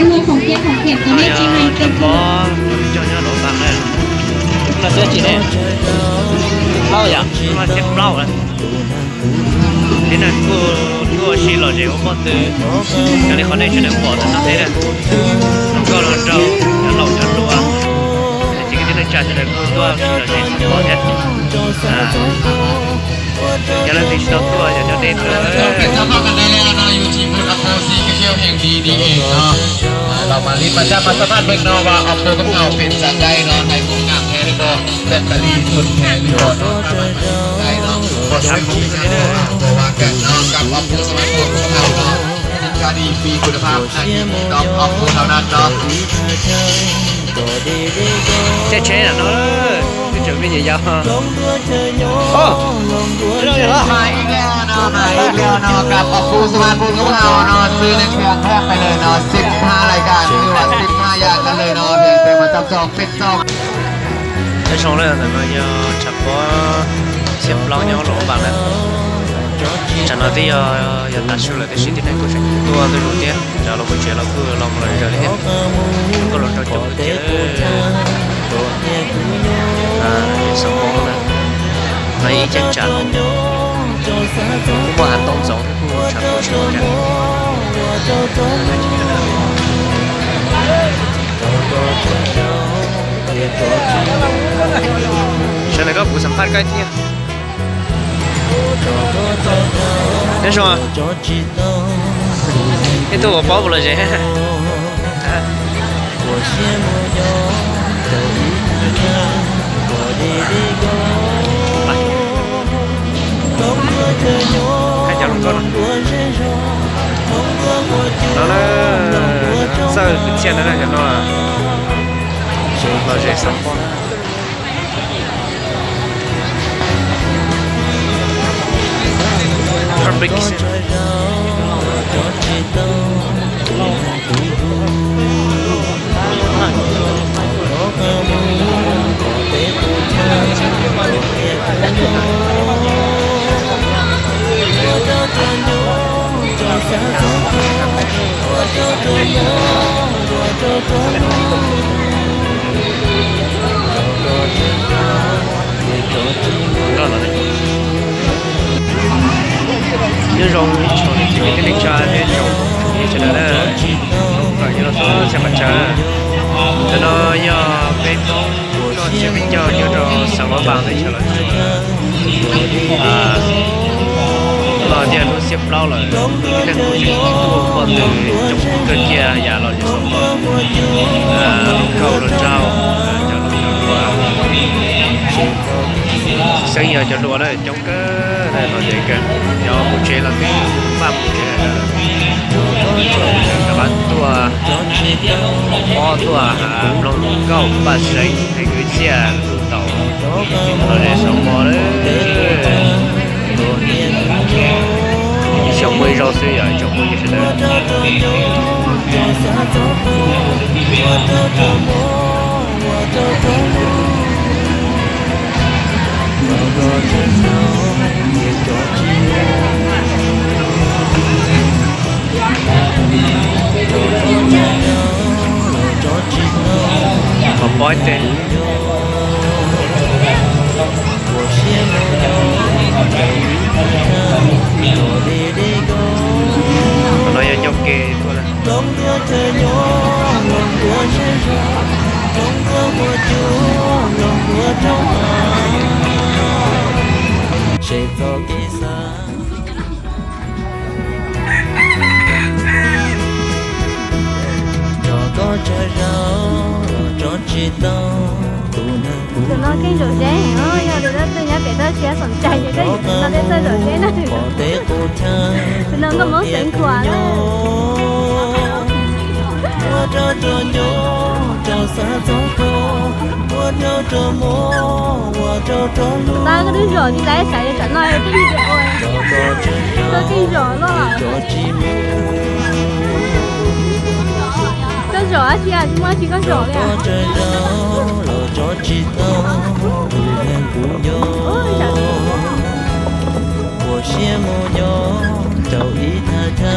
Tshav pob, cov nyob Luam Npas na, no xwb tsis ne, plaub yom, no xyab plaub lawm. Tib neeg kuj tuaj ua si lom zem ua npoj tw, raws li qhov nej sawv daws pom ntawm no thiab. Hluas nkauj hluas nraug, cov laus cov hluas, ces kwv tij neej tsa sawv daws kuj tuaj ua si lom zem xyab pob thiab. Yog leej twg tsis tau tuaj yog nyob deb tuaj. Los mam li mas zaj mas xab phaj npeej no vas ob phuv koob haum pem txav dai no hais koob ngam thiab rau peb pab li thum thiab li rau pab mas dai no pom sab pum thiab pom vas kam no kab ob phuv xab phaj pum koob haum no. Ka di fi kun phab na di tom ob phuv hauv na no. Tsheb tsheb no, twb tseem me nyuam yaus. Mas ib pliag no, mas ib pliag no kab ob phuv xab phaj pum koob haum no xwb nej khiav thaj pais lawm no, xib phaj lais kas twb vas xib phaj yam tas lawm no, pem mas tau txog peb txog. Nyob zoo na, ntawm no yog tshav pob xyab plaub nyob Luam Npas na. Tsam no twb yog, yog tav su lawm tab sis tib neeg kuj tseem tuaj ntau zus thiab, cov los mus tsev los kuj los mus los zom li thiab. Koj los rau coob kawg thiab. Xab pob na, no ib cheeb tsam kuj muaj hav ntoo ntxoov thiab kuj tshav kub tsis muaj kiag. Sawv daws koj kuv xam phaj koj thiab. Nyob zoo, ib tug uas paub puas lom zem. Hais cov hluas nkauj no, no na, txawj kwv txhiaj ntawd na, cov no lom zem xab pob. Nyob zoo ib tsoom niam txiv kwv tij neej tsa thiab tsoom phooj ywg sawv daws na, zoo kawm nyob rau txhua txhia qhov chaw. Ntawm no yog peb Hmoob toj siab peb caug nyob rau xeev Luam Npas teb chaws Los Tsuas. Los tias hnub xiab plaub lawm, tib neeg kuj tseem tuaj npoj nws coob kawg kiag yam los yog xeev Luam, hluas nkauj hluas nraug, cov hluas nraug hluas, xeeb yog cov hluas na coob kawg na, los zem kawg, cov mus tsev los twb npaj mus tsev lawm. Rov qab tuaj mob tuaj mloog hluas nkauj paj seev hais kwv txhiaj tus taum los zem xeev Luam lawm. Ib xyoos muaj ib zaug xwb yog ib tsoom phooj ywg sawv daws. Qhov pob tes. Qhov no yog ncauj ke tuaj na. Rov koj tsaug zog los tso tsis tau tus neeg kuv. Tus no keej zaum zeb heev os, yog tus dab tsi nyob pem toj siab xoom cai ces koj yuav tus no thiaj txawj zaum zeb na. Tus no nkauj Hmoob xeev Khuam na. Tab koj twb zaum tsis tau xav tias tsam no yog koj keej zaum loj. Koj zaum dab tsi, tsis muaj dab tsi koj zaum li. Ua siab mus nyob rau ib thaj chaw